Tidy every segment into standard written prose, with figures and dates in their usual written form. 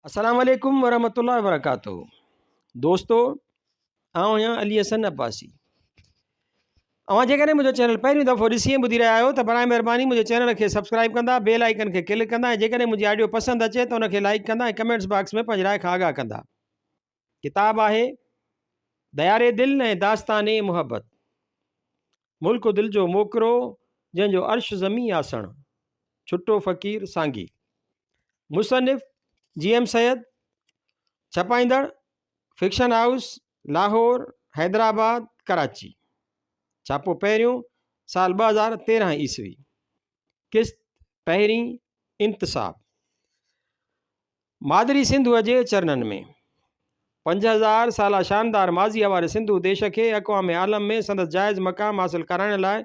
السلام عليڪم ورحمة الله وبرڪاته دوستو آئون آهيان علي حسن عباسي. اوهان جيڪڏهن منهنجو چينل پهريون دفعو ڏسي ۽ ٻڌي رهيا آهيو ته برائي مهرباني منهنجي چينل کي سبسڪرائب ڪندا، بيل آئيڪن کي ڪلڪ ڪندا ۽ جيڪڏهن منهنجي آڊيو پسند اچي ته ان کي لائيڪ ڪندا ۽ ڪمينٽس باڪس ۾ پنهنجي راء کان آگاهه ڪندا. ڪتاب آهي دياري دل ۽ داستان محبت. ملڪ دل جو موڪرو جنهن جو عرش زمين آسڻ. ڇٽو فقير سانگي. مصنف، جي ايم سيد، ڇپائيندڙ، فڪشن هائوس، لاهور، حيدرآباد، ڪراچي. ڇاپو پهريون، سال 2013 عيسوي. قسط پهرين، انتساب. مادري سنڌوء جي چرنن ۾. 5000 سالا شاندار ماضيء واري سنڌو ديش کي اقوام عالم ۾ سندس جائز مقام حاصل ڪرائڻ لاء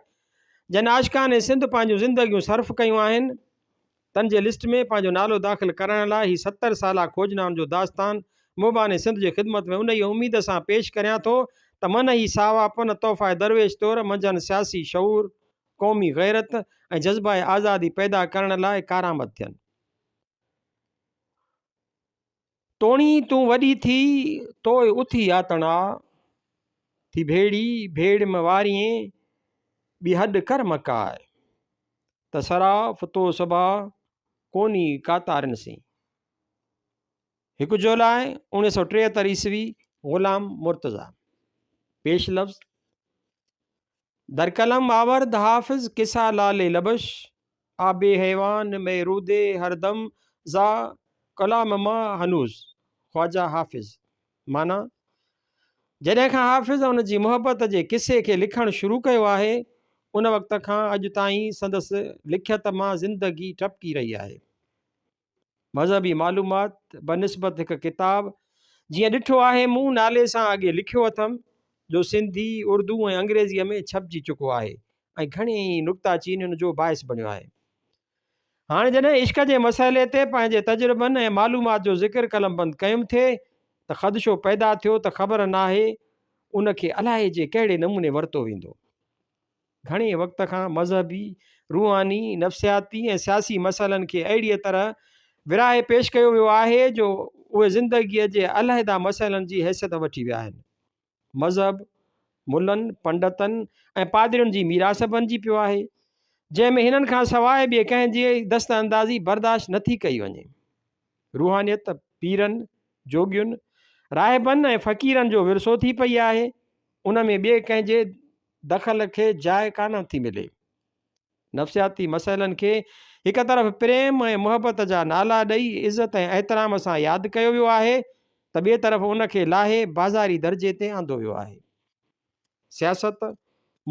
جن عاشقان سنڌ پنهنجون زندگيون صرف ڪيون آهن، تن جي لسٽ ۾ پنهنجو نالو داخل ڪرائڻ لاء هي 70 سالا کوجنائن جو داستان محبان سنڌ جي خدمت ۾ انهيء اميد سان پيش ڪريان ٿو ته من هي ساوا پن تحفه درويش طور منجهن سياسي شعور، قومي غيرت ۽ جذبه آزادي پيدا ڪرڻ لاء ڪارآمد ٿين. توڻي تون وڏي ٿي، توء اٿي آتڻا، ٿي ڀيڙي ڀيڙ م واريين، ٻي هڏ ڪر م ڪاء، ته صراف تو سڀاء، ڪونهي ڪاتارين سين. هڪ جولاء 1973 عيسوي، غلام مرتضيٰ. پيش لفظ، در قلم آورد حافظ قصه لعل لبش، آب حيوان مي رودي هر دم ذا ڪلام ما هنوز، خواجه حافظ. معنيٰ، جڏهن کان حافظ ان جي محبت جي قصي کي لکڻ شروع ڪيو آهي، ان وقت کان اڄ تائين سندس لکيت مان زندگي ٽپڪي رهي آهي. مذهبي معلومات بنسبت هڪ ڪتاب جيئن ڏٺو آهي مون نالي سان اڳي لکيو اٿم، جو سنڌي، اردو ۽ انگريزيء ۾ ڇپجي چڪو آهي ۽ گهڻين ئي نڪتا چينين جو باعث بڻيو آهي. هاڻي جڏهن عشق جي مسئلي تي پنهنجي تجربن ۽ معلومات جو ذڪر قلمبند ڪيم ٿي ته خدشو پيدا ٿيو ته خبر ناهي ان کي الائي جي ڪهڙي نموني ورتو ويندو. گهڻي وقت کان مذهبي، روحاني، نفسياتي ۽ سياسي مسئلن کي اهڙيء طرح ورهائي پيش ڪيو ويو آهي جو اهي زندگيء جي علحده مسئلن جي حيثيت وٺي ويا آهن. مذهب ملن، پنڊتن ۽ پادرين جي ميراث بنجي پيو آهي، جنهن ۾ هنن کان سواء ٻئي ڪنهن جي دست اندازي برداشت نه ٿي ڪئي وڃي. روحانيت پيرن، جوڳين، راهبن ۽ فقيرن جو ورثو ٿي پئي آهي، ان ۾ ٻئي ڪنهن جي دخل کي جاء ڪانه ٿي ملي. نفسياتي مسئلن کي هڪ طرف پريم ۽ محبت جا نالا ڏئي عزت ۽ احترام سان ياد ڪيو ويو آهي ته ٻئي طرف ان کي لاهي بازاري درجي تي آندو ويو آهي. سياست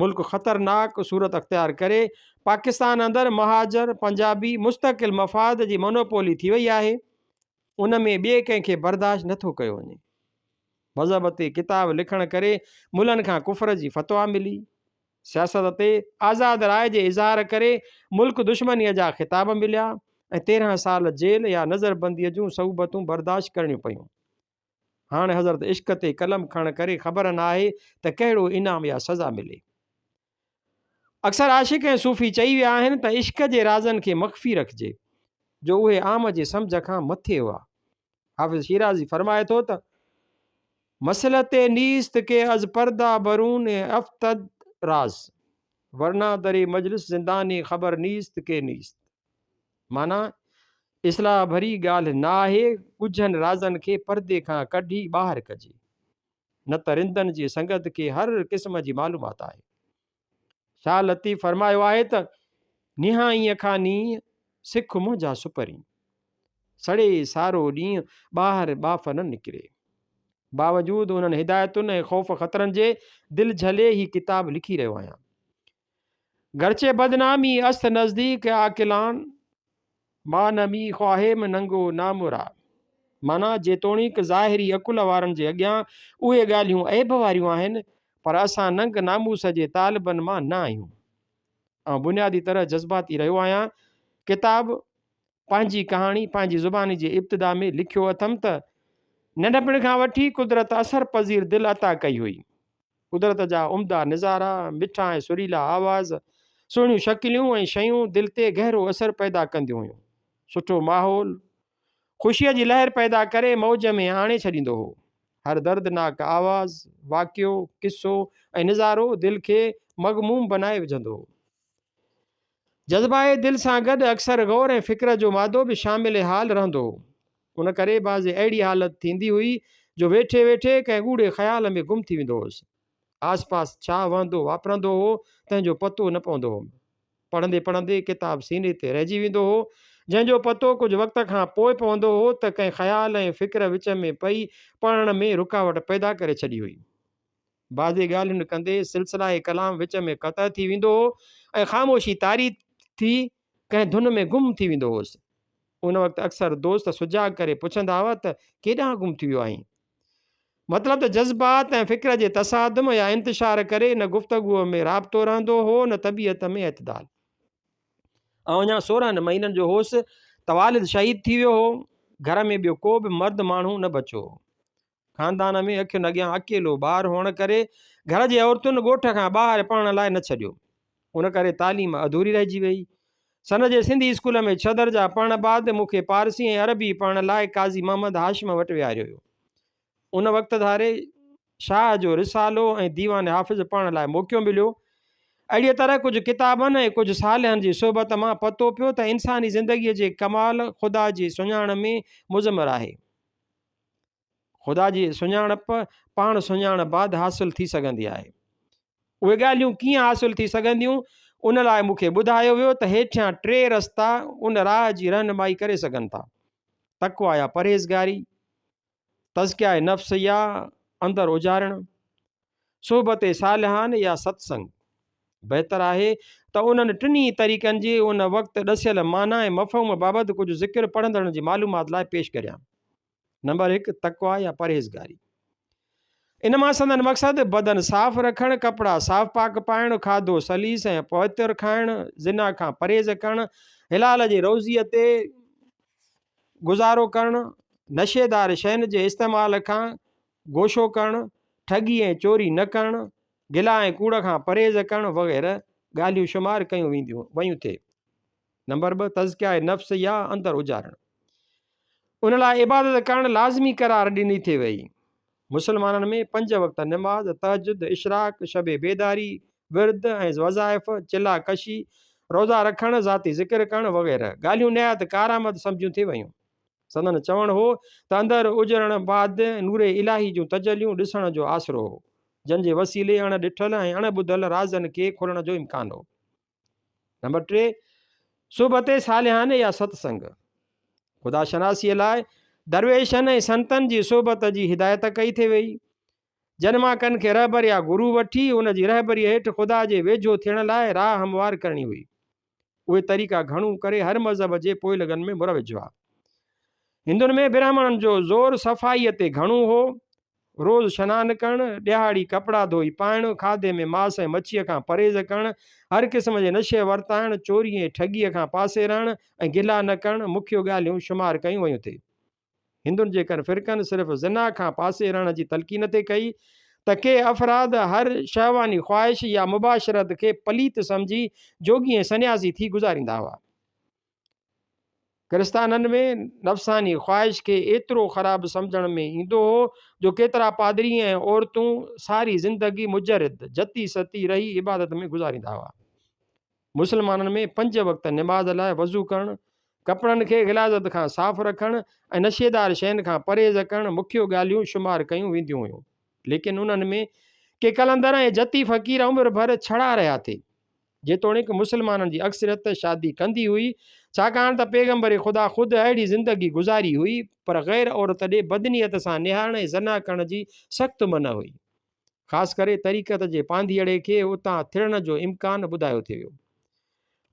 ملڪ خطرناڪ صورت اختيار ڪري پاڪستان اندر مهاجر پنجابي مستقل مفاد جي مونوپولي ٿي وئي آهي، ان ۾ ٻئي ڪنهن کي برداشت نه ٿو ڪيو وڃي. مذهب تي ڪتاب لکڻ ڪري ملن کان ڪفر جي فتويٰ ملي. سياست تي آزاد راء جي اظهار ڪري ملڪ دشمنيء جا خطاب مليا ۽ 13 سال جيل يا نظربنديء جون صعوبتون برداشت ڪرڻيون پيون. هاڻ حضرت عشق تي قلم کڻڻ ڪري خبر ناهي ته ڪهڙو انعام يا سزا ملي. اڪثر عاشق ۽ صوفي چئي ويا آهن ته عشق جي رازن کي مخفي رکجي، جو اهي عام جي سمجهه کان مٿي هئا. حافظ شيرازي فرمائي ٿو ته، مصلحت نيست ڪه از پرده برون افتد راز، ورنه در مجلس زنداني خبر نيست ڪه نيست. معنيٰ، اصلاح ڀري ڳالهه نه آهي، ڳجهن رازن کي پردي کان ڪڍي ٻاهر ڪجي. نه ته رندن جي سنگت کي هر قسم جي معلومات آهي. شاهه لطيف فرمايو آهي ته، نهائينء کان نينهن، سک منهنجا سپرين. سڙي سارو ڏينهن، ٻاهر ٻاڦ نه نڪري. باوجود انهن هدايتن ۽ خوف خطرن جي دل جهلي هي ڪتاب لکي رهيو آهيان. گرچه بدنامي است نزديڪ عاقلان، ما نمي خواهيم ننگو نامورا. معنيٰ، جيتوڻيڪ ظاهري عقل وارن جي اڳيان اهي ڳالهيون عيب واريون آهن، پر اسان ننگ ناموس جي طالبن مان نه آهيون. آئون بنيادي طرح جذباتي رهيو آهيان. ڪتاب پنهنجي ڪهاڻي پنهنجي زباني جي ابتدا ۾ لکيو اٿم ته، ننڍپڻ کان وٺي قدرت اثر پذير دل عطا ڪئي هئي. قدرت جا عمدا نظارا، مٺا ۽ سريلا آواز، سهڻيون شڪليون ۽ شيون دل تي گهرو اثر پيدا ڪنديون هيون. سٺو ماحول. خوشيء جي لهر پيدا ڪري موج ۾ آڻي ڇڏيندو هو. هر دردناڪ آواز، واقعو، قصو ۽ نظارو دل کي مغموم بنائي وجهندو هو. جذبهء دل سان گڏ اڪثر غور ۽ فڪر جو مادو به شامل حال رهندو هو. ان ڪري بعضي اهڙي حالت ٿيندي هئي جو ويٺي ويٺي ڪنهن ڳوڙهي خيال ۾ گم ٿي ويندو هوس. آس پاس ڇا وهندو واپرندو هو، تنهن جو پتو نه پوندو هوم. پڙهندي پڙهندي ڪتاب سيني تي رهجي ويندو هو، جنهن جو پتو ڪجهه وقت کان پوء پوندو هو ته ڪنهن خيال ۽ فڪر وچ ۾ پئي پڙهڻ ۾ رڪاوٽ پيدا ڪري ڇڏي هئي. بعضي ڳالهين ڪندي سلسله ڪلام وچ ۾ قطع ٿي ويندو هو ۽ خاموشي طاري ٿي ڪنهن ڌن ۾ گم ٿي ويندو هوس. ان وقت اڪثر دوست سجاڳ ڪري پڇندا هئا ته ڪيڏانهن گم ٿي ويو آهين؟ مطلب ته جذبات ۽ فڪر جي تصادم يا انتشار ڪري نه گفتگوء ۾ رابطو رهندو هو نه طبيعت ۾ اعتدال. آئون اڃا 16 مهينن جو هوس ته والد شهيد ٿي ويو هو. گهر ۾ ٻيو ڪو به مرد ماڻهو نه بچيو هو. خاندان ۾ اکين اڳيان اڪيلو ٻار هئڻ ڪري گهر جي عورتن ڳوٺ کان ٻاهر پڙهڻ لاء نه ڇڏيو. ان ڪري تعليم اڌوري رهجي ويئي. سن جي سنڌي اسڪول ۾ ڇهه درجا پڙهڻ بعد مون کي پارسي ۽ عربي پڙهڻ لاء قاضي محمد هاشم وٽ ويهاريو ويو. ان وقت ڌاري شاهه جو رسالو ۽ ديوان حافظ پڙهڻ لاء موقعو مليو. اهڙيء طرح ڪجهه ڪتابن ۽ ڪجهه صالحن جي صحبت مان پتو پيو ته انساني زندگيء جي ڪمال خدا جي سڃاڻ ۾ مضمر آهي. خدا جي سڃاڻپ پاڻ سڃاڻ بعد حاصل ٿي سگهندي آهي. اهي ڳالهيون ڪيئن حاصل ٿي سگهنديون، ان لاء مون کي ٻڌايو ويو ته هيٺيان ٽي رستا ان راهه جي رهنمائي ڪري سگهن ٿا، تقويٰ يا پرهيزگاري، تزڪيه نفس يا اندر اجارڻ، صحبت صالحان يا ستسنگ. بهتر آهي ته انهن ٽنهي طريقن جي ان وقت ڏسيل معنيٰ ۽ مفهوم بابت ڪجهه ذڪر پڙهندڙن جي معلومات لاء پيش ڪريان. نمبر هڪ، تقويٰ يا پرهيزگاري. ان مان سندن مقصد بدن صاف رکڻ، ڪپڙا صاف پاڪ پائڻ، کاڌو سليس ۽ پوتر کائڻ، زنا کان پرهيز ڪرڻ، حلال جي روزيء تي گذارو ڪرڻ، نشيدار شين جي استعمال کان گوشو ڪرڻ، ٺڳي ۽ چوري نه ڪرڻ، گلا ۽ ڪوڙ کان پرهيز ڪرڻ وغيره ڳالهيون شمار ڪيون وينديون ويون ٿي. نمبر 2، تزڪيه نفس يا اندر اجارڻ. ان لاء عبادت ڪرڻ لازمي قرار ڏني ٿي وئي. مسلمانن ۾ پنج وقت نماز، تهجد، اشراق، شب بيداري، ورد ۽ وظائف، چلا ڪشي، روزا رکڻ، ذاتي ذڪر ڪرڻ وغيره ڳالهيون نهايت ڪارآمد سمجهيون ٿي ويون. سندن چوڻ هو ته اندر اجرڻ بعد نور الاهي جون تجليون ڏسڻ جو آسرو هو، جن جي وسيلي اڻ ڏٺل ۽ اڻ ٻڌل رازن کي کولڻ جو امڪان هو. نمبر 3، صحبت صالحان يا ست سنگ. خدا شناسيء لاء درويشن ۽ سنتن جي صحبت جي هدايت ڪئي ٿي وئي، جن مان ڪن کي رهبر يا گرو وٺي ان جي رهبريء هيٺ خدا جي ويجهو ٿيڻ لاء راهه هموار ڪرڻي هئي. اهي طريقا گهڻو ڪري هر مذهب جي پوئلڳن ۾ مروج هئا. هندن ۾ براهمڻن جو زور صفائيء تي گهڻو هو. روز شنان ڪرڻ، ڏهاڙي ڪپڙا ڌوئي پائڻ، کاڌي ۾ ماس ۽ مڇيء کان پرهيز ڪرڻ، هر قسم جي نشي ورتائڻ، چوري ۽ ٺڳيء کان پاسي رهڻ ۽ گلا نه ڪرڻ مکيه ڳالهيون شمار ڪيون ويون ٿي. هندن جي ڪن فرقن صرف زنا کان پاسي رهڻ جي تلقين ٿي ڪئي ته ڪي افراد هر شهواني خواهش يا مباشرت کي پليت سمجهي جوڳي ۽ سنياسي ٿي گذاريندا هئا. ڪرستانن ۾ نفساني خواهش کي ايترو خراب سمجهڻ ۾ ايندو هو جو ڪيترا پادري ۽ عورتون ساري زندگي مجرد، جتي ستي رهي عبادت ۾ گذاريندا هئا. مسلمانن ۾ پنج وقت نماز لاء وضو ڪرڻ، ڪپڙن کي غلاظت کان صاف رکڻ ۽ نشيدار شين کان پرهيز ڪرڻ مکيه ڳالهيون شمار ڪيون وينديون هيون. ليڪن انهن ۾ ڪي قلندر ۽ جتي فقير عمر ڀر ڇڙا رهيا ٿي. جيتوڻيڪ مسلمانن جي اڪثريت شادي ڪندي هئي، ڇاڪاڻ ته پيغمبر خدا خود اهڙي زندگي گذاري هئي، پر غير عورت ڏي بدنيت سان نهارڻ ۽ زنا ڪرڻ جي سخت منع هئي. خاص ڪري طريقت جي پانڌيئڙي کي اتان ٿڙڻ جو امڪان ٻڌايو ٿي ويو.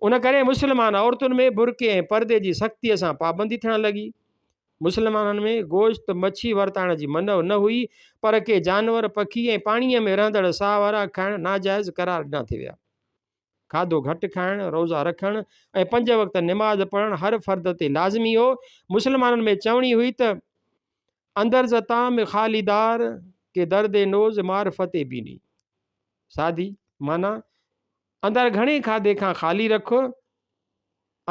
ان ڪري مسلمان عورتن ۾ برقعي ۽ پردي جي سختيء سان پابندي ٿيڻ لڳي. مسلمانن ۾ گوشت، مڇي ورتائڻ جي منع نه هئي، پر ڪي جانور، پکي ۽ پاڻيء ۾ رهندڙ ساهوارا کائڻ ناجائز قرار ڏنا ٿي ويا. کاڌو گهٽ کائڻ، روزا رکڻ ۽ پنج وقت نماز پڙهڻ هر فرد تي لازمي هو. مسلمانن ۾ چوڻي هئي ته، اندر ز طعام خالي دار، ڪي درد نوز معرفت بيني. سادي معنيٰ، اندر گهڻي کاڌي کان خالي رک،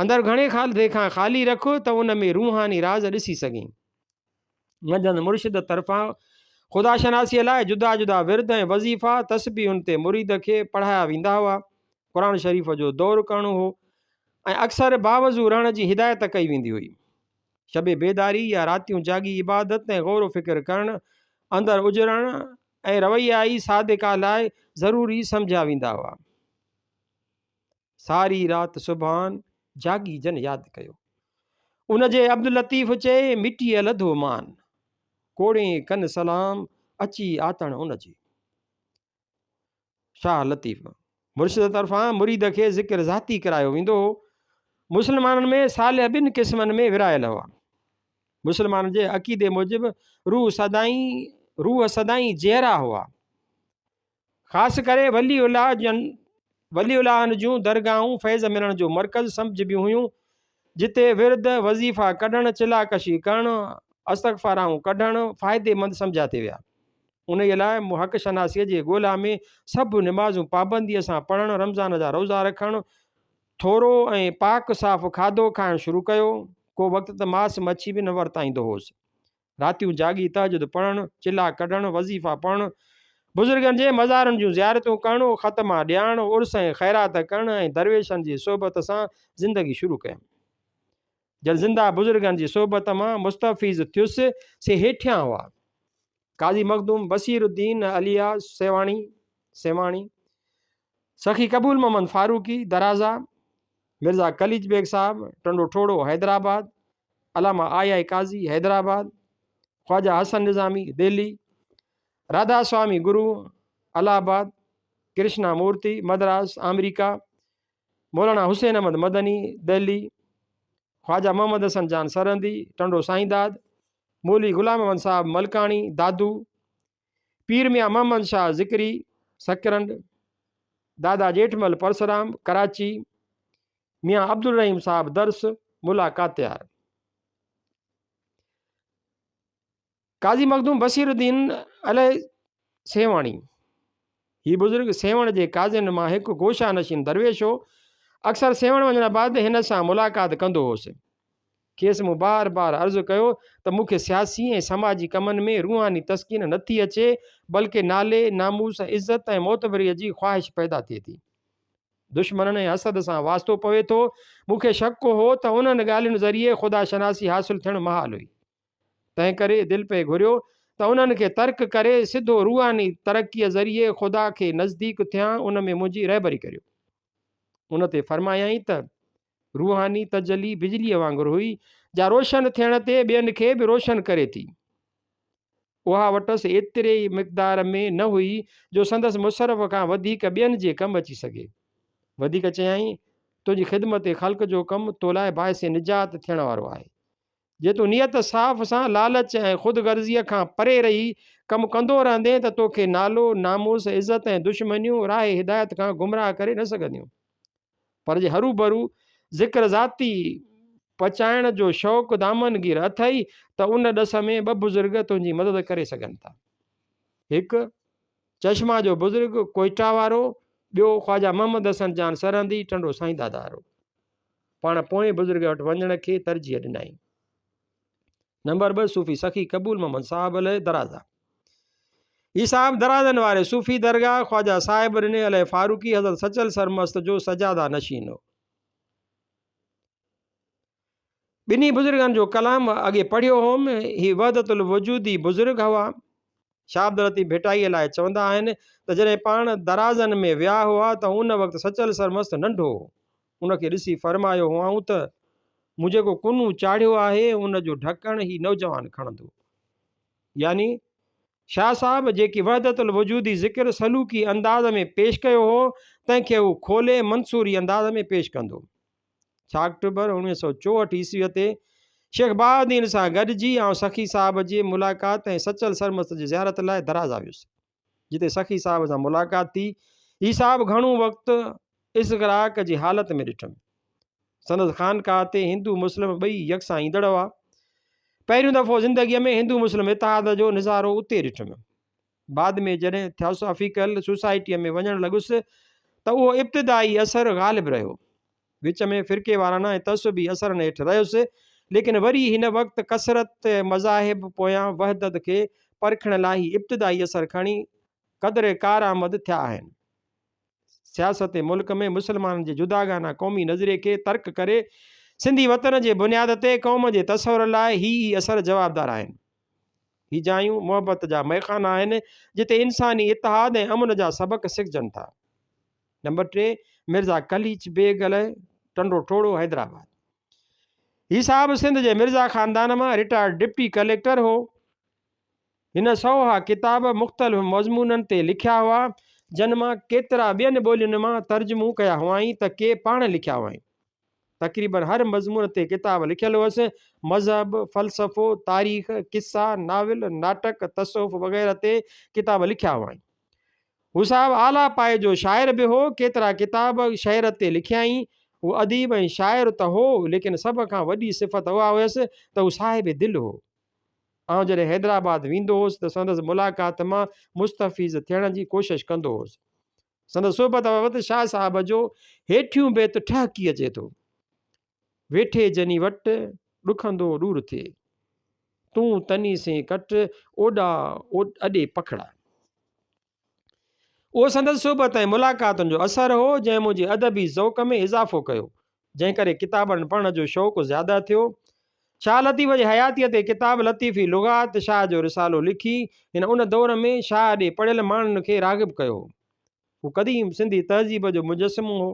اندر گهڻي کاڌي کان خالي رک ته ان ۾ روحاني راز ڏسي سگهين. منجهند مرشد طرفان خدا شناسيء لاء جدا جدا ورد ۽ وظيفا تسبيحن تي مريد کي پڙهايا ويندا هئا. قرآن شريف جو دور ڪرڻو هو ۽ اڪثر باوضو رهڻ جي هدايت ڪئي ويندي هئي. شب بيداري يا راتيون جاڳي عبادت ۽ غور و فڪر ڪرڻ، اندر اجرڻ ۽ رويائي صادقه لاء ضروري سمجهيا ويندا هئا. ساري رات سبحان جاڳي جن ياد ڪيو. ان جي عبداللطيف چئي مٽيء لڌو مان. ڪوڙين ڪن سلام اچي آتڻ ان جي. شاهه لطيف مرشد طرفان مريد کي ذڪر ذاتي ڪرايو ويندو هو. مسلمانن ۾ صالح ٻن قسمن ۾ ورهايل هئا. مسلمانن جي عقيدي موجب روح سدائين روح سدائين جيئرا هئا. خاص ڪري ولي الله جن ولي اللهن جون درگاهون فيض ملڻ جو مرڪز سمجهبيون هيون، جتي ورد، وظيفا ڪڍڻ، چلا ڪشي ڪرڻ، استغفارائون ڪڍڻ فائديمند سمجهيا ٿي ويا. انهيء لاء مون حق شناسيء جي ڳولا ۾ سڀ نمازون پابنديء سان پڙهڻ، رمضان جا روزا رکڻ، ٿورو ۽ پاڪ صاف کاڌو کائڻ شروع ڪيو. ڪو وقت ته ماس مڇي به نه ورتائيندو هوس. راتيون جاڳي تهجد پڙهڻ، چلا ڪڍڻ، وظيفا پڙهڻ، بزرگن جي مزارن جون زيارتون ڪرڻ، ختما ڏيارڻ، عرس ۽ خيرات ڪرڻ ۽ درويشن جي صحبت سان زندگي شروع ڪيم. جن زنده بزرگن جي صحبت مان مستفيض ٿيس، سي هيٺيان هئا. قاضي مخدوم بصير الدين عليا سيوهاڻي، سيوهاڻي، سخي قبول محمد فاروقي، درازا، مرزا قليچ بيگ صاحب، ٽنڊو ٺوڙهو، حيدرآباد، علامه آء آء قاضي، حيدرآباد، خواجه حسن نظامي، دهلي، راڌا سوامي گرو، الله آباد، ڪرشنا مورتي، مدراس، آمريڪا، مولانا حسين احمد مدني، دهلي، خواجه محمد حسن جان سرهندي، ٽنڊو سائينداد، مولوي غلام محمد صاحب ملڪاڻي، دادو، پير ميان محمد شاهه ذڪري، سڪرنڊ، دادا ڄيٺمل پرسرام، ڪراچي، ميان عبدالرحيم صاحب درس، ملا ڪاتيار. قاضي مخدوم بصير الدين عليه سيوهاڻي، هي بزرگ سيوهڻ جي قاضين مان هڪ گوشه نشين درويش هو. اڪثر سيوهڻ وڃڻ بعد هن سان ملاقات ڪندو هوس. کيس مون بار بار عرض ڪيو ته مون کي سياسي ۽ سماجي ڪمن ۾ روحاني تسڪين نه ٿي اچي، بلڪه نالي، ناموس، عزت ۽ معتبريء جي خواهش پيدا ٿئي ٿي. دشمنن ۽ حسد سان واسطو پوي ٿو. مون کي شڪ هو ته انهن ڳالهين ذريعي خدا شناسي حاصل ٿيڻ محال هئي. تنهنڪري دل پئي گهريو ته انهن کي ترڪ ڪري سڌو روحاني ترقيء ذريعي خدا کي نزديڪ ٿيان، ان ۾ منهنجي رهبري ڪريو. ان تي فرمايائين ته، روحاني تجلي بجليء وانگر هئي، جا روشن ٿيڻ تي ٻين کي به روشن ڪري ٿي. اها وٽس ايتري ئي مقدار ۾ نه هئي جو سندس مصرف کان وڌيڪ ٻين جي ڪم اچي سگهي. وڌيڪ چيائين، تنهنجي خدمت خلق جو ڪم تو لاء باعث نجات ٿيڻ وارو آهي. جي تون نيت صاف سان لالچ ۽ خود غرضيء کان پري رهي ڪم ڪندو رهندين ته توکي نالو، ناموس، عزت ۽ دشمنيون راهه هدايت کان گمراهه ڪري نه سگهنديون. پر جي هروڀرو ذڪر ذاتي پچائڻ جو شوق دامنگير اٿئي ته ان ڏس ۾ ٻه بزرگ تنهنجي مدد ڪري سگهن ٿا. هڪ، چشما جو بزرگ ڪوئيٽا وارو، ٻيو خواجه محمد حسن جان سرهندي ٽنڊو سائينداد وارو. پاڻ پوئين بزرگ وٽ وڃڻ کي ترجيح ڏنائين. نمبر 2 صوفي سخي قبول محمد صاحب عليه درازا. هي صاحب درازن واري صوفي درگاهه خواجه صاحب ڏني عليه فاروقي حضرت سچل سرمست جو سجاده نشين هو. ٻنهي بزرگن جو ڪلام اڳي پڙهيو هوم. هي وحدت الوجودي بزرگ هئا. شاهه عبداللطيف ڀٽائيء لاء چوندا آهن ته جڏهن پاڻ درازن ۾ ويا هئا ته ان وقت سچل سرمست ننڍو هو. ان کي ڏسي فرمايو هئائون ته، مون جيڪو ڪنو چاڙهيو آهي، ان جو ڍڪڻ هي نوجوان کڻندو. يعني شاهه صاحب جيڪي وحدت الوجودي ذڪر سلوڪي انداز ۾ پيش ڪيو هو، تنهن کي هو کولي منصوري انداز ۾ پيش ڪندو. ڇهه آڪٽوبر 1964 عيسويء تي شيخ بهاء الدين سان گڏجي آئون سخي صاحب جي ملاقات ۽ سچل سرمست جي زيارت لاء درازا ويس، جتي سخي صاحب سان ملاقات ٿي. هي صاحب گهڻو وقت اسغراق جي حالت ۾ ڏٺم. سندس خانقاهه تي هندو مسلم ٻئي يڪسان ايندڙ هئا. پهريون دفعو زندگيء ۾ هندو مسلم اتحاد جو نظارو اتي ڏٺم. بعد ۾ جڏهن ٿياسافيڪل سوسائٽيء ۾ وڃڻ لڳس ته اهو ابتدائي اثر غالب رهيو. وچ ۾ فرقيوارانه ۽ تعصبي اثرن هيٺ رهيس، ليڪن وري هن وقت ڪثرت مذاهب پويان وحدت کي پرکڻ لاء هي ابتدائي اثر کڻي قدر ڪارآمد ٿيا آهن. سياست ملڪ ۾ مسلمانن جي جداگانه قومي نظريي کي ترڪ ڪري سنڌي وطن جي بنياد تي قوم جي تصور لاء هي ئي اثر جوابدار آهن. هي جايون محبت جا مئخانا آهن، جتي انساني اتحاد ۽ امن جا سبق سکجن ٿا. نمبر 3، مرزا قليچ بيگ عليه، ٽنڊو ٺوڙهو، حيدرآباد. هي صاحب سنڌ جي مرزا خاندان مان رٽائرڊ ڊپٽي ڪليڪٽر هو. هن سوها ڪتاب مختلف مضمونن تي لکيا هئا، جن مان ڪيترا ٻين ٻولين مان ترجمو ڪيا هئائين ته ڪي پاڻ لکيا هئائين. تقريباً هر مضمون تي ڪتاب لکيل هئس. مذهب، فلسفو، تاريخ، قصا، ناول، ناٽڪ، تصوف وغيره تي ڪتاب لکيا هئائين. هو صاحب اعليٰ پايي جو شاعر به هو، ڪيترا ڪتاب شعر تي لکيائين. هو اديب ۽ شاعر ته هو، ليڪن سڀ کان وڏي صفت اها هيس ته هو صاحب دل هو. آئون جڏهن حيدرآباد ويندو هوس ته سندس ملاقات مان مستفيض ٿيڻ جي ڪوشش ڪندو هوس. سندس صحبت بابت شاهه صاحب جو هيٺيون بيت ٺهڪي اچي ٿو. ويٺي جني وٽ، ڏکندو ڏور ٿئي. تون تني سين ڪٽ، اوڏا اڏي پکڙا. اهو سندس صحبت ۽ ملاقاتن جو اثر هو، جنهن منهنجي ادبي ذوق ۾ اضافو ڪيو، جنهن ڪري ڪتابن پڙهڻ جو شوق زياده ٿيو. شاهه لطيف جي حياتيء تي ڪتاب لطيفي لغات، شاهه جو رسالو لکي، هن ان دور ۾ شاهه ڏي پڙهيل ماڻهن کي راغب ڪيو هو. هو قديم سنڌي تهذيب جو مجسمو هو.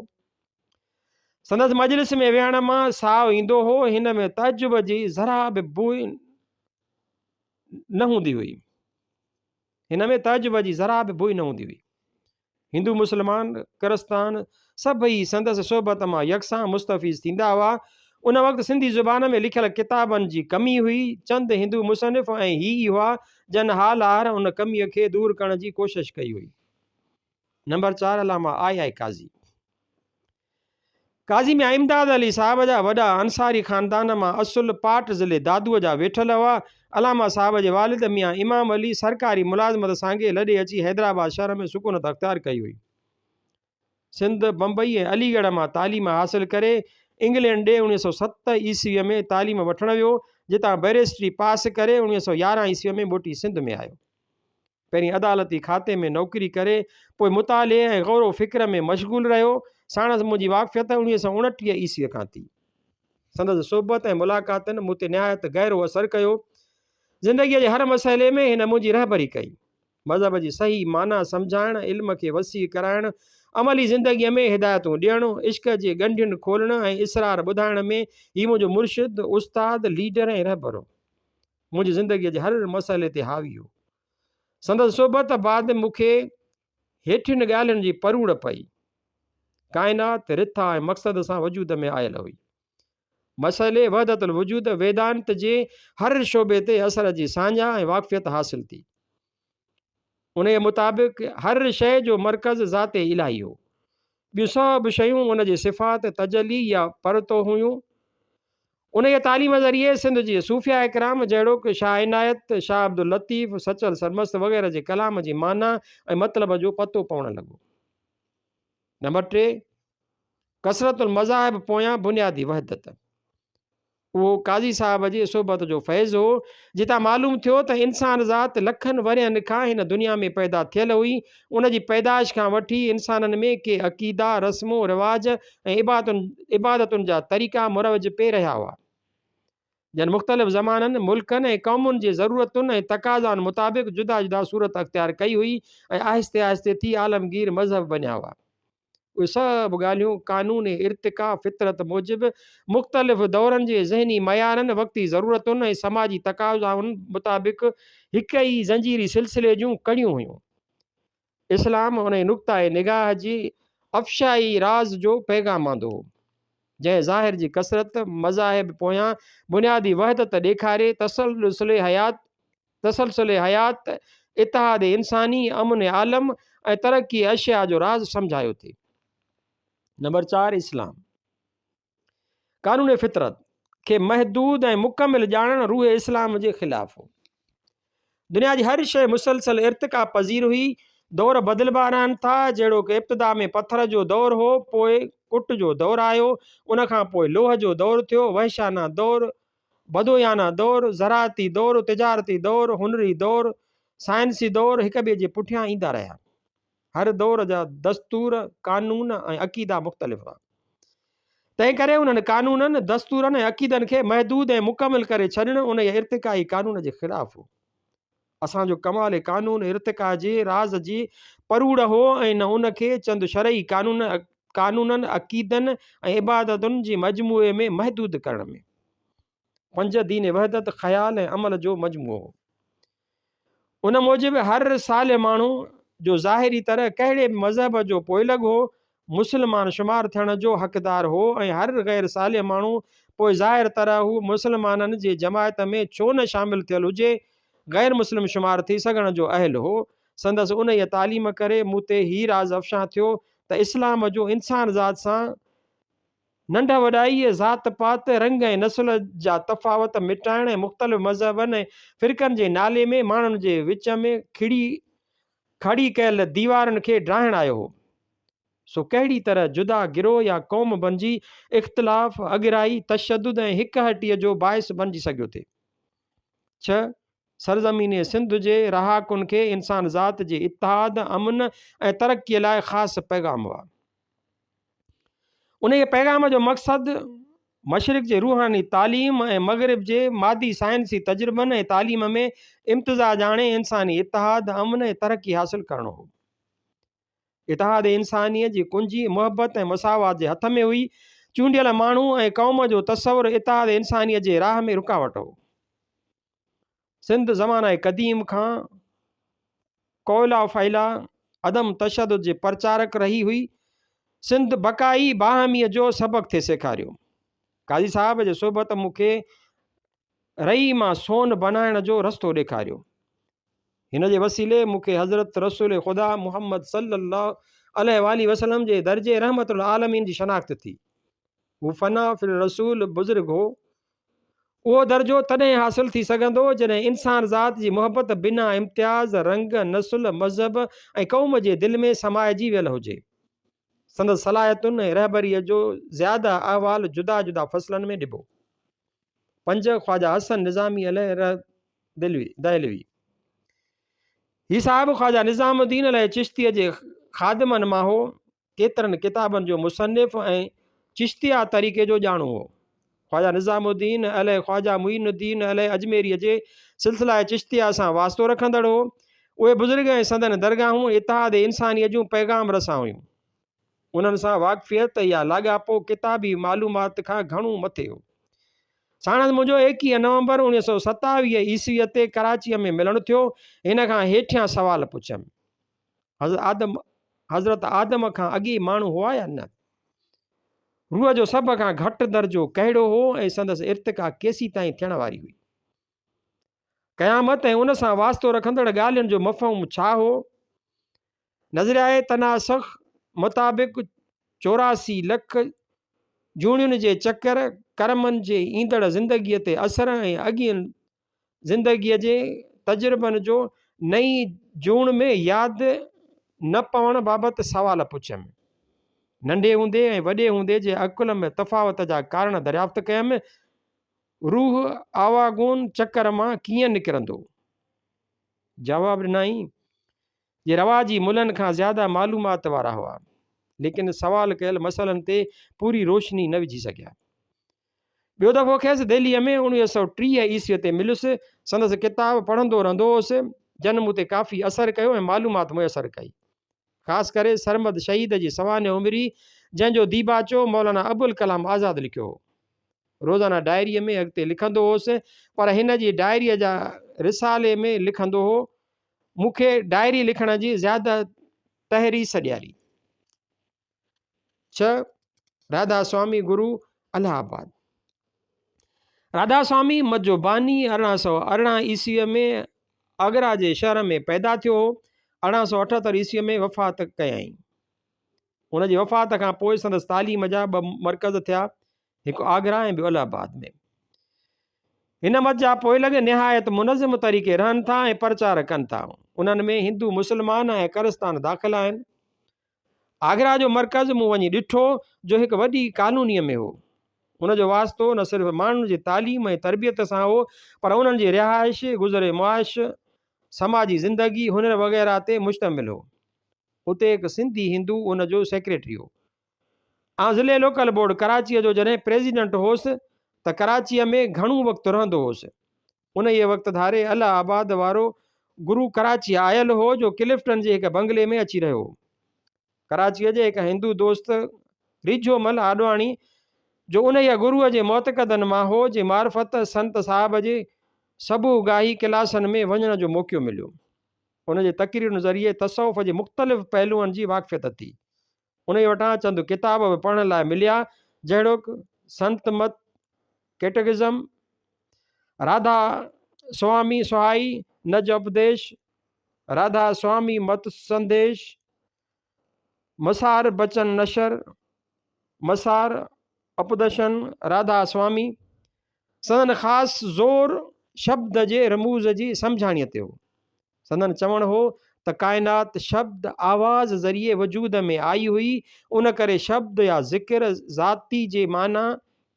سندس مجلس ۾ ويهڻ مان ساء ايندو هو. هن ۾ تعجب جي ذرا به بوء نه هوندي هئي. هن ۾ تعجب جي ذرا به بوء نه هوندي هئي. هندو مسلمان، ڪرستان سڀئي سندس صحبت مان يڪسان مستفيض ٿيندا هئا. ان وقت سنڌي زبان ۾ لکيل ڪتابن جي ڪمي هئي. چند هندو مصنف ۽ هي ئي هئا جن حال آهر ان ڪميء کي دور ڪرڻ جي ڪوشش ڪئي هئي. نمبر 4، علامه آء آء قاضي. قاضي ميان امداد علي صاحب جا وڏا انصاري خاندان مان اصل پاٽ ضلعي دادوء جا ويٺل هئا. علامه صاحب جي والد ميان امام علي سرڪاري ملازمت سانگي لڏي اچي حيدرآباد شهر ۾ سڪونت اختيار ڪئي هئي. سنڌ، بمبئي ۽ علي ڳڙهه مان تعليم حاصل ڪري انگلينڊ ڏي 1907 عيسويء ۾ تعليم وٺڻ ويو، جتان بئريسٽري پاس ڪري 1911 عيسويء ۾ موٽي سنڌ ۾ آيو. پهرين عدالتي کاتي ۾ نوڪري ڪري، پوء مطالعي ۽ غور و فڪر ۾ مشغول رهيو. ساڻس منهنجي واقفيت 1929 عيسويء کان ٿي. سندس صحبت ۽ ملاقاتن مون تي نهايت گهرو اثر ڪيو. زندگيء جي هر مسئلي ۾ هن منهنجي رهبري ڪئي. مذهب جي صحيح معنيٰ سمجهائڻ، علم کي وسيع ڪرائڻ، عملي زندگيء ۾ هدايتون ڏيڻ، عشق جي ڳنڍين کولڻ ۽ اسرار ٻڌائڻ ۾ هي منهنجو مرشد، استاد، ليڊر ۽ رهبر هو. منهنجي زندگيء جي هر مسئلي تي حاوي هو. سندس صحبت بعد مون کي هيٺين ڳالهين جي پروڙ پئي. ڪائنات رٿا ۽ مقصد سان وجود ۾ آيل هئي. مسئلي وحدت الوجود، ويدانت جي هر شعبي تي اثر جي ساڃاهه ۽ واقفيت حاصل ٿي. انهيء مطابق هر شيء جو مرڪز ذات الاهي هو. ٻيون سڀ شيون ان جي صفات، تجلي يا پرتو هيون. انهيء تعليم ذريعي سنڌ جي صوفياء ڪرام جهڙوڪ شاهه عنايت، شاهه عبداللطيف، سچل سرمست وغيره جي ڪلام جي معنيٰ ۽ مطلب جو پتو پوڻ لڳو. نمبر 3، ڪثرت المذاهب پويان بنيادي وحدت. اهو قاضي صاحب جي صحبت جو فيض هو، جتان معلوم ٿيو ته انسان ذات لکن ورهين کان هن دنيا ۾ پيدا ٿيل هئي، ان جي پيدائش کان وٺي انسانن ۾ ڪي عقيدا، رسمون، رواج ۽ عبادتن جا طريقا مروج پئي رهيا هئا، جن مختلف زمانن، ملڪن ۽ قومن جي ضرورتن ۽ تقاضائن مطابق جدا جدا صورت اختيار ڪئي هئي ۽ آهستي آهستي ٿي عالمگير مذهب بنيا هئا. اهي سڀ ڳالهيون قانون ارتقا فطرت موجب مختلف دورن جي ذهني معيارن، وقتي ضرورتن ۽ سماجي تقاضائن مطابق هڪ ئي زنجيري سلسلي جون ڪڙيون هيون. اسلام انهي نقطه نگاهه جي افشائي راز جو پيغام آندو هو، جنهن ظاهر جي ڪثرت، مذاهب پويان بنيادي وحدت ڏيکاري تسلسل حيات، تسلسل حيات، اتحاد انساني، امن عالم ۽ ترقي اشياء جو راز سمجهايو ٿي. نمبر 4، اسلام قانون فطرت کي محدود ۽ مڪمل ڄاڻڻ روح اسلام جي خلاف هو. دنيا جي هر شيء مسلسل ارتقا پذير هئي. دور بدلبا رهن ٿا، جهڙوڪ ابتدا ۾ پٿر جو دور هو، پوء. ڪٽ جو دور آيو، ان کان پوء لوهه جو دور ٿيو، وحشانه دور، بدويانه دور، زراعتي دور، تجارتي دور، هنري دور، سائنسي دور هڪ ٻئي جي پٺيان ايندا رهيا. هر دور جا دستور، قانون ۽ عقيدا مختلف هئا. تنهن ڪري انهن قانونن، دستورن ۽ عقيدن کي محدود ۽ مڪمل ڪري ڇڏڻ انهيء ارتقائي قانون جي خلاف هو. اسان جو ڪمال قانون ارتقا جي راز جي پروڙ هو ۽ نه ان کي چند شرعي قانونن، عقيدن ۽ عبادتن جي مجموعي ۾ محدود ڪرڻ ۾. پنج دين وحدت خيال ۽ عمل جو مجموعو هو. ان موجب هر صالح ماڻهو، جو ظاهري طرح ڪهڙي به مذهب جو پوئلڳ هو، مسلمان شمار ٿيڻ جو حقدار هو ۽ هر غير صالح ماڻهو، پوء ظاهر طرح هو مسلمانن جي جماعت ۾ ڇو نه شامل ٿيل هجي، غير مسلم شمار ٿي سگهڻ جو اهل هو. سندس انهيء تعليم ڪري مون تي هي راز افشان ٿيو ته اسلام جو انسان ذات سان ننڍ وڏائيء، ذات پات، رنگ ۽ نسل جا تفاوت مٽائڻ ۽ مختلف مذهبن ۽ فرقن جي نالي ۾ ماڻهن جي وچ ۾ کڙي کڙي ڪيل ديوارن کي ڊاهڻ آيو هو. سو ڪهڙي طرح جدا گروهه يا قوم بنجي اختلاف، اڳرائي، تشدد ۽ هڪ هٽيء جو باعث بنجي سگهيو ٿي؟ ڇهه، سرزمين سنڌ جي رهاڪن کي انسان ذات جي اتحاد، امن ۽ ترقيء لاء خاص پيغام هئا. انهيء پيغام جو مقصد مشرق جي روحاني تعليم ۽ مغرب جي مادي سائنسي تجربن ۽ تعليم ۾ امتزاج آڻي انساني اتحاد، امن ۽ ترقي حاصل ڪرڻو هو. اتحاد انسانيء جي ڪنجي محبت ۽ مساوات جي هٿ ۾ هئي. چونڊيل ماڻهو ۽ قوم جو تصور اتحاد انسانيء جي راهه ۾ رڪاوٽ هو. سنڌ زمانه قديم کان ڪوئلا فيلا عدم تشدد جي پرچارڪ رهي هئي. سنڌ بقائي باهميء جو سبق ٿي سيکاريو. قاضي صاحب جي صحبت مون کي رئي مان سون بنائڻ جو رستو ڏيکاريو. هن جي وسيلي مون کي حضرت رسول خدا محمد صلي الله عليه واٰله وسلم جي درجي رحمت العالمين جي شناخت ٿي. هو فنا في الرسول بزرگ هو. اهو درجو تڏهن حاصل ٿي سگهندو جڏهن انسان ذات جي محبت بنا امتياز، رنگ، نسل، مذهب ۽ قوم جي دل ۾ سمائجي ويل هجي. سندس صلاحيتن ۽ رهبريء جو زياده احوال جدا جدا فصلن ۾ ڏبو. پنج، خواجه حسن نظامي عليه رح دهلوي، هي صاحب خواجه نظام الدين عليه چشتيء جي خادمن مان هو. ڪيترن ڪتابن جو مصنف ۽ چشتيه طريقي جو ڄاڻو هو. خواجه نظام الدين عليه خواجه معين الدين عليه اجميريء جي سلسله چشتيه سان واسطو رکندڙ هو. اهي بزرگ ۽ سندن درگاهون اتحاد انسانيء جون پيغام رسان هيون. انهن سان واقفيت يا لاڳاپو ڪتابي معلومات کان گهڻو مٿي هو. ساڻس منهنجو 21 نومبر 1927 عيسويء تي ڪراچيء ۾ ملڻ ٿيو. هن کان هيٺيان سوال پڇيم. حضرت آدم حضرت آدم کان اڳي ماڻهو هئا يا نه؟ روح جو سڀ کان گهٽ درجو ڪهڙو هو ۽ سندس ارتقا ڪيسيتائين ٿيڻ واري هئي؟ قيامت ۽ ان سان واسطو رکندڙ ڳالهين جو مفهوم ڇا هو؟ نظريهء تناسخ مطابق 84 لک جوڻين جي چڪر، ڪرمن جي ايندڙ زندگيء تي اثر ۽ اڳين زندگيء جي تجربن جو نئين جوڻ ۾ ياد نه پوڻ بابت سوال پڇيم. ننڍي هوندي ۽ وڏي هوندي جي عقل ۾ تفاوت جا ڪارڻ دريافت ڪيم. روح آواگون چڪر مان ڪيئن نڪرندو؟ جواب ڏنائين، جي رواجي ملن کان زياده معلومات وارا هئا، ليڪن سوال ڪيل مسئلن تي پوري روشني نه وجهي سگهيا. ٻيو دفعو کيس دهليء ۾ 1930 عيسويء تي مليس. سندس ڪتاب پڙهندو رهندو هوس، جن مون تي ڪافي اثر ڪيو ۽ معلومات ميسر ڪئي. خاص ڪري سرمد شهيد جي سوانح عمري، جنهن جو ديباچو مولانا ابوالڪلام آزاد لکيو هو. روزانه ڊائريء ۾ اڳتي لکندو هوس، پر هن جي ڊائريء جا رسالي ۾ لکندو هو. مون کي ڊائري لکڻ جي زياده تحريص ڏياري. ڇهه، راڌا سوامي گرو الهه آباد. راڌا سوامي مت جو باني 1818 عيسويء ۾ آگرا جي شهر ۾ پيدا ٿيو هو. 1878 عيسويء ۾ وفات ڪيائين. هن جي وفات کان پوء سندس تعليم جا ٻه مرڪز ٿيا، هڪ آگرا ۽ ٻيو الهه آباد ۾. هن مت جا پوئلڳ نهايت منظم طريقي رهن ٿا ۽ پرچار ڪن ٿا. انهن ۾ هندو، مسلمان ۽ ڪرستان داخل آهن. آگرا جو مرڪز مون وڃي ڏٺو جو هڪ وڏي ڪالونيء ۾ هو. ان جو واسطو نه صرف ماڻهن جي تعليم ۽ تربيت سان هو پر انهن جي رهائش، گذر معاش، سماجي زندگي، هنر وغيره تي مشتمل هو. اتي هڪ سنڌي هندو ان جو سيڪريٽري هو. آئون ضلعي لوڪل بورڊ ڪراچيء جو جڏهن پريزيڊنٽ هوس ته ڪراچيء ۾ گهڻو وقت رهندو هوس. انهيء وقت ڌاري الهه آباد وارو گرو ڪراچيء آيل هو جو ڪلفٽن جي هڪ بنگلي ۾ اچي رهيو هو. ڪراچيء جي هڪ هندو دوست ريجهو مل آڏواڻي جو انهيء گروء جي معتقدن مان هو جي معرفت سنت صاحب جي صبح گاهي ڪلاسن ۾ وڃڻ جو موقعو مليو. ان جي تقريرن ذريعي تصوف جي مختلف پهلوئن جي واقفيت ٿي. انهيء وٽان چند ڪتاب به پڙهڻ لاء مليا، جهڙوڪ، سنت مت، ڪيٽڪزم، راڌا سوامي سهائي نج اپديش، راڌا سوامي مت سنديش، مسار بچن نشر، مسار اپدشن، راڌا سوامي. سندن خاص زور شبد جي رموز جي سمجهاڻيء تي هو. سندن چوڻ هو ته ڪائنات شبد، آواز، ذريعي وجود ۾ آئي هئي، ان ڪري شبد يا ذڪر ذاتي جي معنيٰ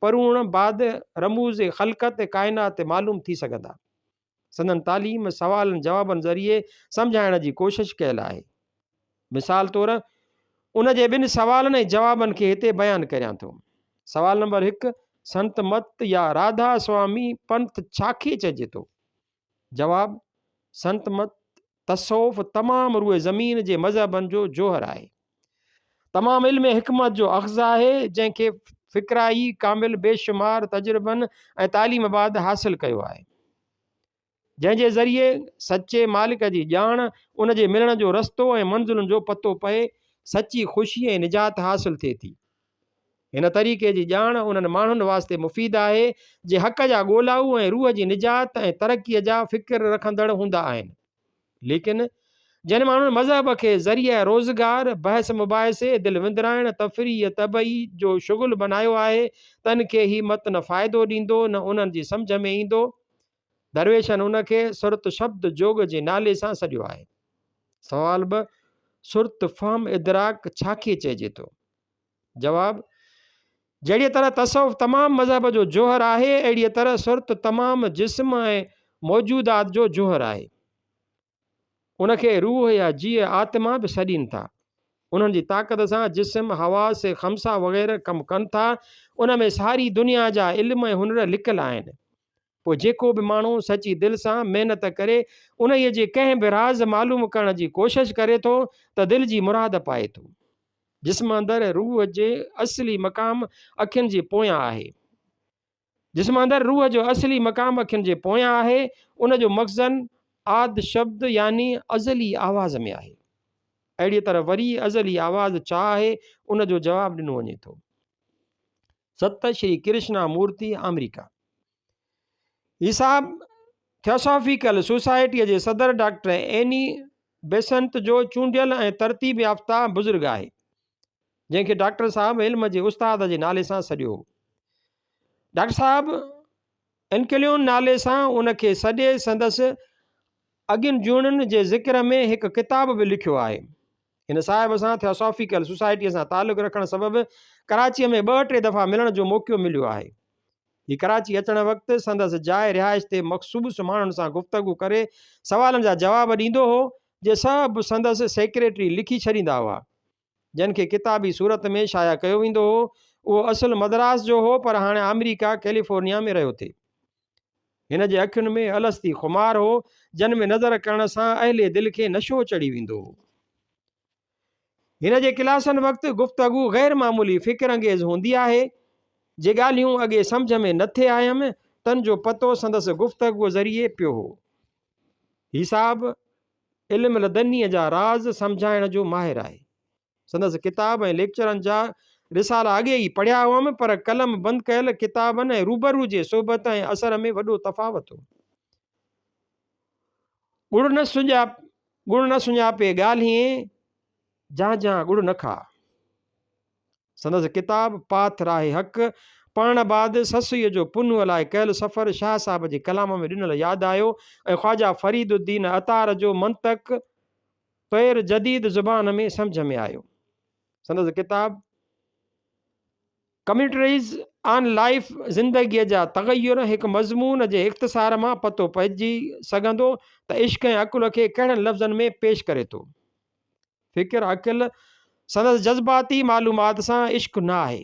پروڙڻ بعد رموز خلقت ڪائنات معلوم ٿي سگهندا. سندن تعليم سوالن جوابن ذريعي سمجهائڻ جي ڪوشش ڪيل آهي. مثال طور ان جي ٻن سوالن ۽ جوابن کي هتي بيان ڪريان ٿو. سوال نمبر هڪ، سنت مت يا راڌا سوامي پنٿ ڇا کي چئجي ٿو؟ جواب، سنت مت، تصوف تمام روء زمين جي مذهبن جو جوهر آهي. تمام علم حڪمت جو اخذ آهي، جنهن کي فقرائي ڪامل بيشمار تجربن ۽ تعليم بعد حاصل ڪيو آهي. جنهن جي ذريعي سچي مالڪ جي ڄاڻ، ان جي ملڻ جو رستو ۽ منزلن جو پتو پئي، سچي خوشي ۽ نجات حاصل ٿئي ٿي. هن طريقي جي ڄاڻ انهن ماڻهن واسطي مفيد آهي، جي حق جا ڳولائو ۽ روح جي نجات ۽ ترقيء جا فڪر رکندڙ هوندا آهن. ليڪن جن ماڻهن مذهب کي ذريعه روزگار، بحث مباحثي، دل وندرائڻ، تفريح طبعي جو شغل بنايو آهي، تن کي هي مت نه فائدو ڏيندو نه انهن جي سمجهه ۾ ايندو. درويشن ان کي سرت شبد جوڳ جي نالي سان سڏيو آهي. سوال ٻه، سرت فهم ادراڪ ڇا کي چئجي ٿو؟ جواب، جهڙيء طرح تصوف تمام مذهب جو جوهر آهي، اهڙيء طرح سرت تمام جسم ۽ موجودات جو جوهر آهي. ان کي روح يا جيء، آتما، به سڏين ٿا. انهن جي طاقت سان جسم، حواس خمسه وغيره ڪم ڪن ٿا. ان ۾ ساري دنيا جا علم ۽ هنر لڪل آهن. پوء جيڪو به ماڻهو سچي دل سان محنت ڪري انهيء جي ڪنهن به راز معلوم ڪرڻ جي ڪوشش ڪري ٿو ته دل جي مراد پائي ٿو. جسم اندر روح جي اصلي مقام اکين جي پويان آهي. جسم اندر روح جو اصلي مقام اکين جي پويان آهي، ان جو مخزن آد شبد يعني ازلي آواز ۾ آهي. اهڙيء طرح وري ازلي آواز ڇا آهي، ان جو جواب ڏنو وڃي ٿو. ست شري ڪرشنا مورتي آمريڪا. هي صاحب ٿيوسافيڪل سوسائٽيء جي صدر ڊاڪٽر ايني بيسنت جو چونڊيل ۽ ترتيب يافته بزرگ آهي، جنهن کي ڊاڪٽر صاحب علم جي استاد جي نالي سان سڏيو هو. ڊاڪٽر صاحب انڪليون نالي سان ان کي سڏي سندس اڳين جوڻين جي ذڪر ۾ هڪ ڪتاب به لکيو آهي. هن صاحب سان ٿياسافيڪل سوسائٽيء سان تعلق رکڻ سبب ڪراچيء ۾ ٻه ٽي دفعا ملڻ جو موقعو مليو آهي. هي ڪراچي اچڻ وقت سندس جاء رهائش تي مخصوص ماڻهن سان گفتگو ڪري سوالن جا جواب ڏيندو هو، جي سڀ سندس سيڪريٽري لکي ڇڏيندا هئا، جن کي ڪتابي صورت ۾ شايع ڪيو ويندو هو. اهو اصل مدراس جو هو، پر هاڻي آمريڪا ڪئليفورنيا ۾ رهيو ٿي. هن جي اکين ۾ الستي خمار هو، جن ۾ نظر ڪرڻ سان اهل دل کي نشو چڙهي ويندو هو. هن جي ڪلاسن وقت گفتگو غير معمولي فڪر انگيز هوندي آهي. جي ڳالهيون اڳي سمجهه ۾ نه ٿي آيم، تن جو پتو سندس گفتگوء ذريعي پيو هو. هي صاحب علم لدنيء جا راز سمجهائڻ جو ماهر آهي. سندس ڪتاب ۽ ليڪچرن جا رسالا اڳي ئي پڙهيا هئم، پر قلم بند ڪيل ڪتابن ۽ روبرو جي صحبت ۽ اثر ۾ وڏو تفاوت هو. ڳڙ نه ڳڙ نه سڃاپي ڳالهين، جان جان ڳڙ نه کاء. سندس ڪتاب پاٿ راهه حق پڙهڻ بعد سسئيء جو پنهونء لاء ڪيل سفر شاهه صاحب جي ڪلام ۾ ڏنل ياد آيو ۽ خواجه فريد الدين عطار جو منطق طير جديد زبان ۾ سمجهه ۾ آيو. سندس ڪتاب ڪمينٽريز آن لائيف زندگيء جا تغير هڪ مضمون جي اختصار مان پتو پئجي سگهندو ته عشق ۽ عقل کي ڪهڙن لفظن ۾ پيش ڪري ٿو. فڪر عقل سندس جذباتي معلومات سان عشق نه آهي.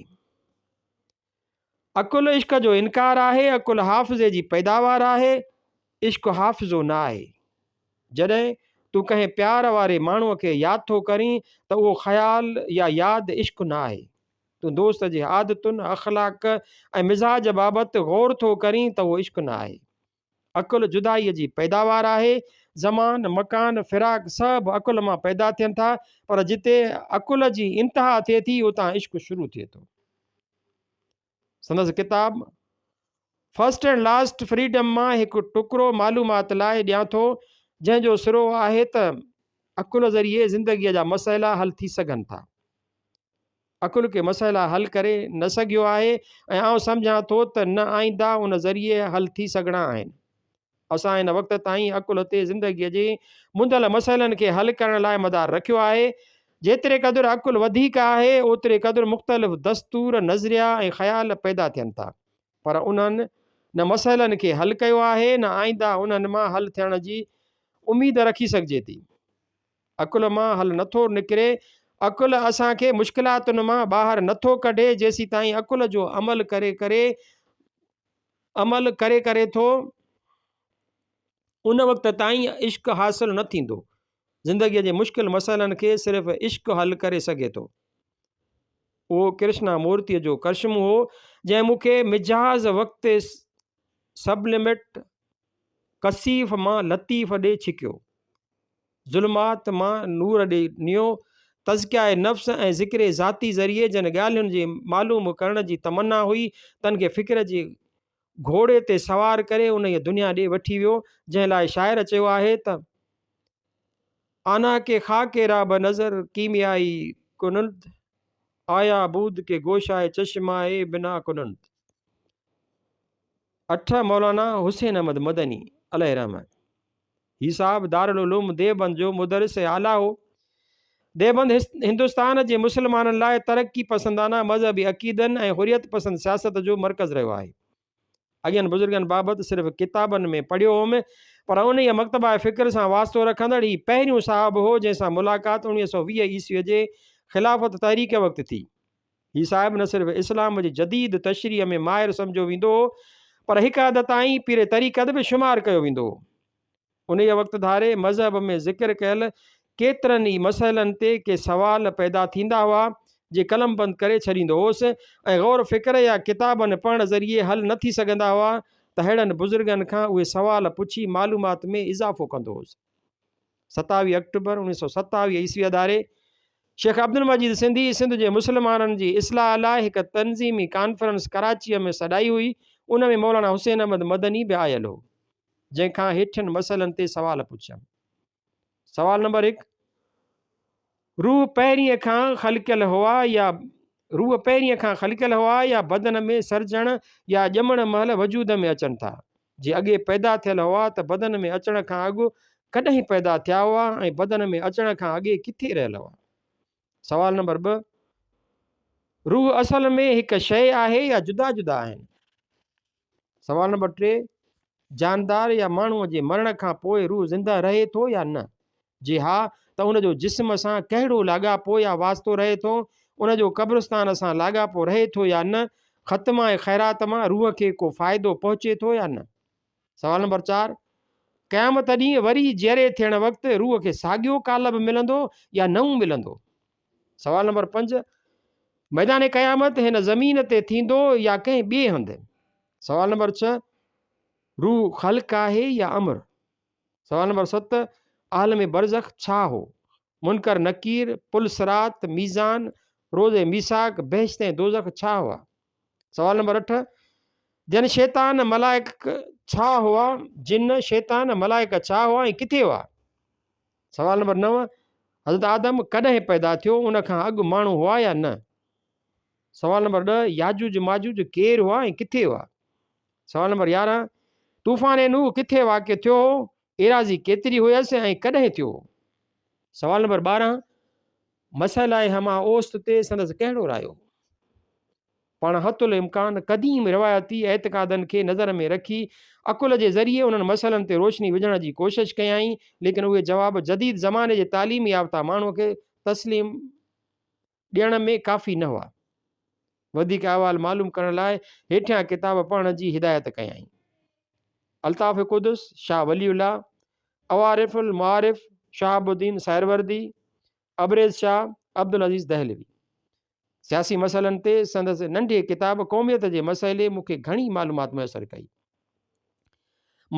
عقل عشق جو انڪار آهي، عقل حافظي جي پيداوار آهي، عشق حافظو نه آهي. جڏهن تون ڪنهن پيار واري ماڻهوء کي ياد ٿو ڪرين ته اهو خيال يا ياد عشق نه آهي. تون دوست جي عادتن، اخلاق ۽ مزاج بابت غور ٿو ڪرين ته اهو عشق نه آهي. عقل جدائيء جي پيداوار آهي. زمان، مڪان، فراق سڀ عقل مان پيدا ٿين ٿا، پر جتي عقل جي انتها ٿئي ٿي، اتان عشق شروع ٿئي ٿو. سندس ڪتاب فرسٽ اينڊ لاسٽ فريڊم مان هڪ ٽڪرو معلومات لاء ڏيان ٿو، جنهن جو سرو آهي ته عقل ذريعي زندگيء جا مسئلا حل ٿي سگهن ٿا. عقل ڪي مسئلا حل ڪري نه سگهيو آهي ۽ آئون سمجهان ٿو ته نه آئنده ان ذريعي حل ٿي سگهڻا آهن. اسان هن وقت تائين عقل تي زندگيء جي منڌل مسئلن کي حل ڪرڻ لاء مدار رکيو آهي. جيتري قدر عقل وڌيڪ آهي، اوتري قدر مختلف دستور، نظريا ۽ خيال پيدا ٿين ٿا. پر انهن نه مسئلن کي حل ڪيو آهي نه آئنده انهن مان حل ٿيڻ جي اميد رکي سگهجي ٿي. عقل مان حل نٿو نڪري، عقل اسان کي مشڪلاتن مان ٻاهر نٿو ڪڍي، جيسيتائين عقل جو عمل ڪري ڪري عمل ڪري ڪري ٿو ان وقت تائين عشق حاصل نه ٿيندو. زندگيء جي مشڪل مسئلن کي صرف عشق حل ڪري سگهي ٿو. اهو ڪرشنا مورتيء جو ڪرشمو هو، جنهن مون کي مجاز وقت سبلمٽ ڪثيف مان لطيف ڏي ڇڪيو. ظلمات مان نور ڏي نيو. تزڪيه نفس ۽ ذڪر ذاتي ذريعي جن ڳالهين جي معلوم ڪرڻ جي تمنا هئي، تن کي فڪر جي گهوڙي تي سوار ڪري انهيء دنيا ڏي وٺي ويو، جنهن لاء شاعر چيو آهي ته. آنا ڪي خاڪ را به نظر ڪيميائي ڪنند، آيا بود ڪي گوشائي چشمائي بنا ڪنند. 8 مولانا حسين احمد مدني عليه الرحمة هي صاحب دارالعلوم ديوبند جو مدرس اعليٰ هو. ديوبند هندستان جي مسلمانن لاء ترقي پسندانه مذهبي عقيدن ۽ حريت پسند سياست جو مرڪز رهيو آهي. اڳين بزرگن بابت صرف ڪتابن ۾ پڙهيو هوم، پر انهيء مڪتبه فڪر سان واسطو رکندڙ هي پهريون صاحب هو، جنهن سان ملاقات 1920 عيسويء جي خلافت تحريڪ وقت ٿي. هي صاحب نه صرف اسلام جي جديد تشريح ۾ ماهر سمجهيو ويندو هو، پر هڪ حد تائين پير طريقت به شمار ڪيو ويندو هو. انهيء وقت ڌاري مذهب ۾ ذڪر ڪيل ڪيترن ئي مسئلن تي ڪي سوال پيدا ٿيندا هئا، جي قلمبند ڪري ڇڏيندو هوس ۽ غور فڪر يا ڪتابن پڙهڻ ذريعي حل نه ٿي سگهندا هئا ته ههڙن بزرگن کان اهي سوال پڇي معلومات ۾ اضافو ڪندو هوس. 27 آڪٽوبر 1927 عيسويء ڌاري شيخ عبدالمجيد سنڌي سنڌ جي مسلمانن جي اصلاح لاء هڪ تنظيمي ڪانفرنس ڪراچيء ۾ سڏائي هئي، ان ۾ مولانا حسين احمد مدني به آيل هو، جنهن کان هيٺين مسئلن تي سوال پڇيم. سوال نمبر هڪ، روح پهرينء کان خلقيل هئا يا روح پهرينء کان خلقيل هئا يا بدن ۾ سرجڻ يا ڄمڻ مهل وجود ۾ اچن ٿا؟ جي اڳي پيدا ٿيل هئا ته بدن ۾ اچڻ کان اڳ ڪڏهن پيدا ٿيا هئا ۽ بدن ۾ اچڻ کان اڳي ڪٿي رهيل هئا؟ سوال نمبر 2، روح اصل ۾ هڪ شيء آهي يا جدا جدا آهن؟ سوال نمبر 3، جاندار يا ماڻهوء جي مرڻ کان پوء روح زنده رهي ٿو يا نه؟ جي ها ته ان جو جسم سان ڪهڙو لاڳاپو يا واسطو رهي ٿو؟ ان جو قبرستان سان لاڳاپو رهي ٿو يا نه؟ ختمه ۽ خيرات مان روح کي ڪو فائدو پهچي ٿو يا نه؟ سوال نمبر 4، قيامت ڏينهن وري جيئري ٿيڻ وقت روح کي ساڳيو قالب ملندو يا نئون ملندو؟ سوال نمبر 5، ميدان قيامت هن زمين تي ٿيندو يا ڪنهن ٻئي هنڌ؟ سوال نمبر 6، روح خلق آهي يا امر؟ سوال نمبر 7، عالم برزخ ڇا هو؟ منڪر نڪير، پل صراط، ميزان، روز ميثاق، بهشت ۽ دوزخ ڇا هئا؟ سوال نمبر 8، جن شيطان ملائڪ ڇا هئا؟ جن، شيطان، ملائڪ ڇا هئا ۽ ڪٿي هئا؟ سوال نمبر 9، حضرت آدم ڪڏهن پيدا ٿيو؟ ان کان اڳ ماڻهو هئا يا نه؟ سوال نمبر 10، ياجوج ماجوج ڪير هئا ۽ ڪٿي هئا؟ سوال نمبر 11، طوفان نوح ڪٿي واقع ٿيو هو؟ ايراضي ڪيتري هيس ۽ ڪڏهن ٿيو هو؟ سوال نمبر 12، مسئله هما اوست تي سندس ڪهڙو رايو هو؟ پاڻ حتي الامڪان قديم روايتي اعتقادن کي نظر ۾ رکي عقل جي ذريعي انهن مسئلن تي روشني وجهڻ جي ڪوشش ڪيائين، ليڪن اهي جواب جديد زماني جي تعليم يافته ماڻهوء کي تسليم ڏيڻ ۾ ڪافي نه هئا. وڌيڪ احوال معلوم ڪرڻ لاء هيٺيان ڪتاب پڙهڻ جي هدايت ڪيائين. الطاف قدس، شاهه ولي الله، عوارف المعارف، شهاب الدين سهروردي، ابريز شاهه، عبدالعزيز دهلوي. سياسي مسئلن تي سندس ننڍي ڪتاب قوميت جي مسئلي مون کي گهڻي معلومات ميسر ڪئي.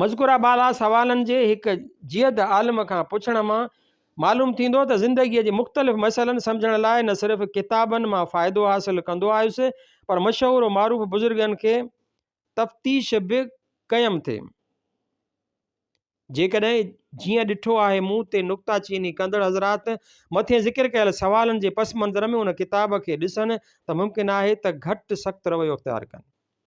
مذڪوره بالا سوالن جي هڪ جيد عالم کان پڇڻ مان معلوم ٿيندو ته زندگيء جي مختلف مسئلن سمجهڻ لاء نه صرف ڪتابن مان فائدو حاصل ڪندو آيس پر مشهور و معروف بزرگن کي تفتيش به ڪيم ٿي. جيڪڏهن جيئن ڏٺو آهي مون تي نقطه چيني ڪندڙ حضرات مٿين ذڪر ڪيل سوالن جي پس منظر ۾ ان ڪتاب کي ڏسن ته ممڪن آهي ته گهٽ سخت رويو اختيار ڪن.